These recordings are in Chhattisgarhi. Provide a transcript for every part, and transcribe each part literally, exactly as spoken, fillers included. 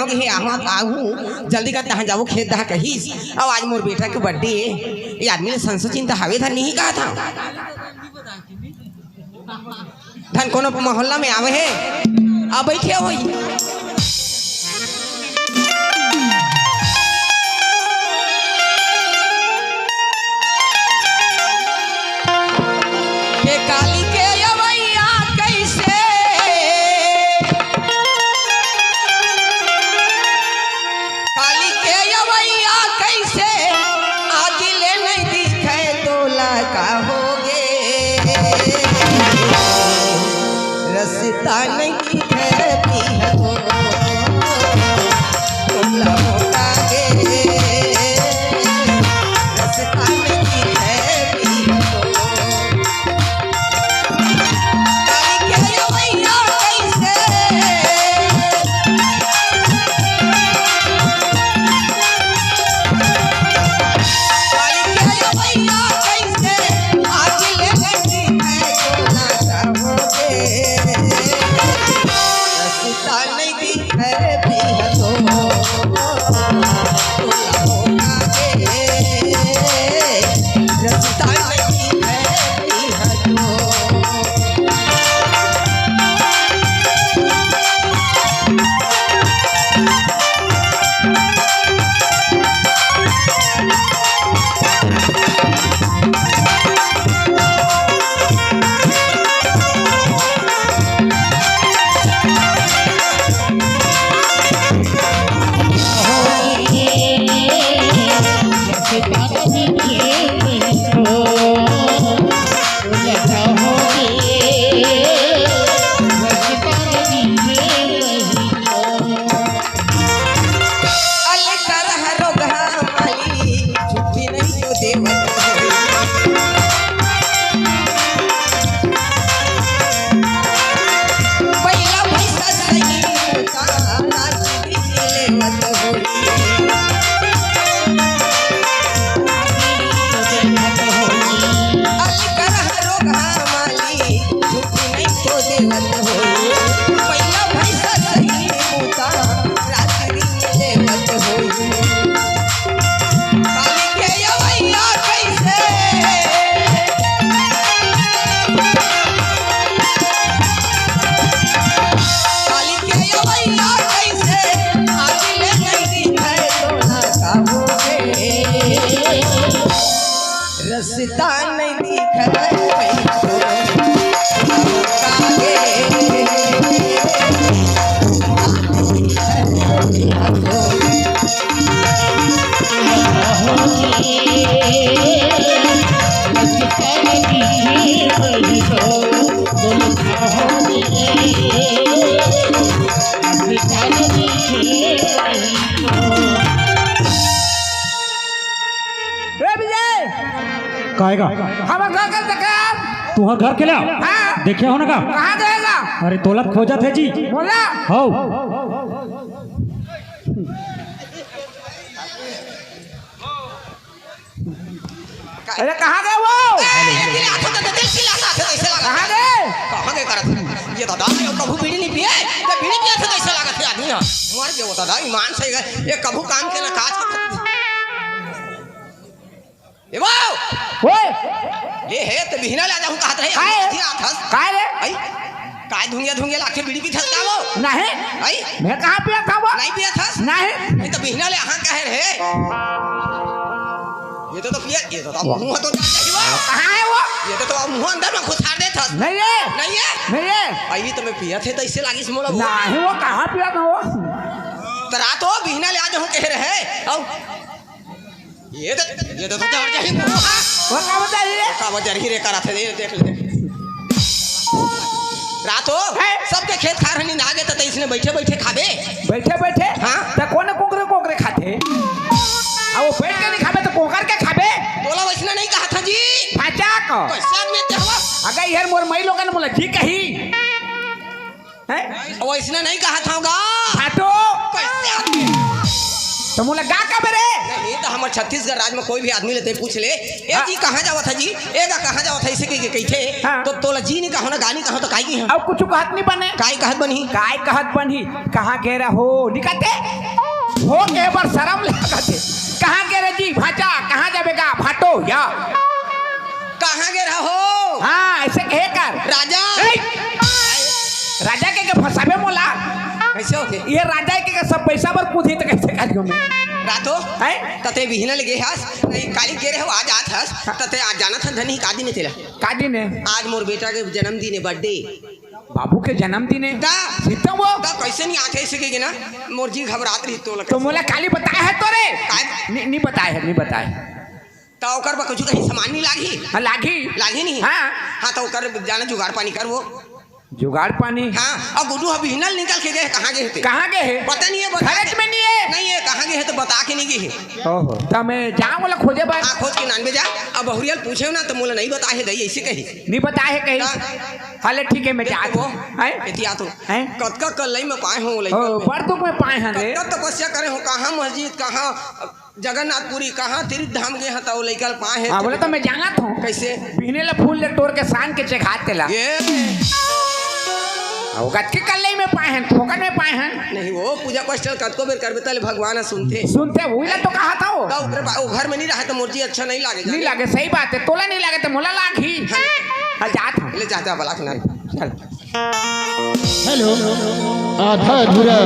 के हे, आवा, आहू, जल्दी कर, तहाँ जाबो खेत डहा कहिस। अउ आज मोर बेटा के birthday हे, ये आदमी ल संसो चिंता हवे धन नहीं कहा था। धन कोनो मोहल्ला में आवे हे, आ बैठे होई। के काली के अवैया कैसे, काली के अवैया कैसे, आगे ले नहीं दिखे तोला का होगे। रस्ता नहीं दिखे पिया तो, तोला होगा गे। रस्ता नहीं दिखे पिया तो। अले करह रोगहा माली, छुट्टी नहीं तो देवत हो। पहिला भैंसा सही होता, रात दिन लेवत हो। अले करह रोगहा माली, छुट्टी नहीं तो देवत हो। पहिला भैंसा सही होता, रात दिन लेवत हो। काली के अवैया कैसे? काली के अवैया कैसे? आज ले नहीं है तोला का होगे। रस्ता नहीं दिखे। ए विजय, काय गा? हमर घर के देखे यार। तुहर घर के ला? हाँ। देखे हो ना का? कहाँ गए गा? अरे तोला खोजत हे जी। बोला। हौ। अरे कहाँ गए वो? ए, ये चिल्लात हो तो दिल चिल्लात हो, ऐसे लगा। कहाँ गए? कहाँ गए करत? ये दादा, ये कभू बीड़ी नहीं पिए, ये बीड़ी पिए तो ऐसे लगा थे आदमी ह। मर गए वो दादा, ईमान से गए, ये कभू काम के ना काज के। ए वो! ओए! ले हे, ते बिहना ले आ जाहूँ कहत रहे, काय? अभी आत हस। काय रे? आई? काय धुंगिया धुंगिया लाके बीड़ी पीथस का वो? नहीं। आई? मैं कहाँ पिया था वो? नहीं पिया थस? नहीं। नहीं तो बिहना ले अहाँ कहे रहे। ये तो, तो पिया, ये तो, तो मुँह तो जात ही वो। कहाँ है वो? ये तो, तो मुँह अंदर में घुसार देत हस। नहीं है। नहीं है? नहीं है। आई तो मैं पिया थे तो इससे लागिस मोला वो। नहीं, वो कहाँ पिया था वो? तो रात हो बिहना ले आ जाहूँ कहे रहे। आओ। ये तो, ये तो, तो जर जाही मुँह। वो का बता रही रे? का बता रही रे, करा थे, ये देख ले, देख। रात हो, हैं? सबके खेत खार हनी ना गे, तो इसने बैठे बैठे खाबे। बैठे बैठे? हाँ। तो कोने कोकरे कोकरे खाथे? आ वो बैठ के नहीं खाबे, तो कोकर के खाबे? तोला वैसना नहीं कहा था जी। भाचा को। कैसे आदमी ते हवा? अगर यार मोर माई लोगन मोला जी कही। हैं? वैसना नहीं कहा था गा। भाटो। कैसे आदमी? त मोला गा काबर रे? नहीं, त हमर छत्तीसगढ़ राज म कोई भी आदमी ले तैं पूछ ले, "ए हाँ। जी, कहाँ जावत हे जी? ए गा, कहाँ जावत हे?" अइसे कहिके कहिथे, हाँ। त तोला जी नइ कहंव ना, गा नइ कहंव, त काय कहिहंव? अउ कुछु कहत नइ बनय। काय कहत बनही? काय कहत बनही? कहाँ गे रहे हो? नइ कहते? हो के बर सरम लागत हे। कहाँ गे रहे जी? भांचा, कहाँ जाबे गा? भांटो, या। कहाँ गे रहे हो? हाँ, अइसे कहे कर। राजा। ए! राजा कहिके फंसाबे मोला। कइसे होथे? ये राजा कहिके सब पइसा बर कूदही त कइसे कर दूं मैं? रातो? हैं? त तैं बिहना ले गे हस, तैं काली गे रहे हो, आज आत हस, त तैं आज जानत हस धनी का दिन हे तेला? का दिन हे? आज मोर बेटा के जन्मदिन हे, birthday। बाबू के जन्मदिन हे? त? सीता वो? त कइसे नइ आथे अइसे कहिके ना, मोर जी घबरात रही तोला। त मोला काली बताय हे तो रे? काय? नइ, नइ बताय हे, नइ बताय हे। त ओकर बर कुछु कहीं सामान नइ लागही? हाँ, लागही। लागही नहीं? हाँ। हाँ, त ओकर जाना जुगाड़ पानी कर वो। जुगाड़ पानी? हाँ, अउ गुड्डू ह बिहना ले निकल के गे हे, कहाँ गे हे ते? कहाँ गे हे? पता नइ हे, बता घरेच में नइ हे। नइ हे, कहाँ गे हे त बता के नइ गे हे। ओहो, त मैं जांव ओला खोजे बर? हाँ, खोज के लानबे जा। अब बहुरिया ल पूछेंव ना त मोला नइ बताय हे दई, अइसे कही। नइ बताय हे कही? हाँ। हाँ, ले ठीक हे, मैं जात हंव। हैं? एती आत हंव। हैं? कतका कल्लई म पाय हंव लइका ओ, में। बड़ दुख म पाय हंव रे। कतका तपस्या करे हंव, कहाँ मस्जिद, कहाँ जगन्नाथपुरी, कहाँ तीर्थ धाम गे हंव, त ओ लइका ल पाय हंव। हाँ, बोला त मैं जानत हंव। कइसे? बिहने ल फूल ले टोर के सान के चघात तेला। ये। अउ कतके कल्लई म पाय हंव, फोकट म पाय हंव। नहीं, ओ पूजा पाठ ल कतको बेर करबे, त ले भगवान ह सुनथे। सुनथे, उही ला तो कहत हंव। त ओकरे बा-, ओ घर म नइ रहे त मोर जी अच्छा नइ लागे, नइ लागे, सही बात हे। तोला नइ लागे त मोला लागही। हाँ। हाँ, जात हंव। ले जा, जा, बला के लान। चल। हेलो, आधा अधूरा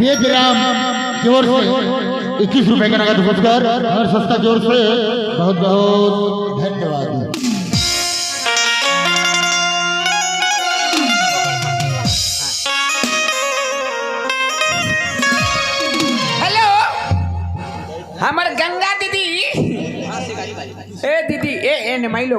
बेदराम की ओर से इक्कीस रुपए का नगद पुरस्कार, हर संस्था की ओर से बहुत बहुत धन्यवाद। हेलो, हमर गंगा दीदी। ए दीदी, ए, ए, ने माई लो।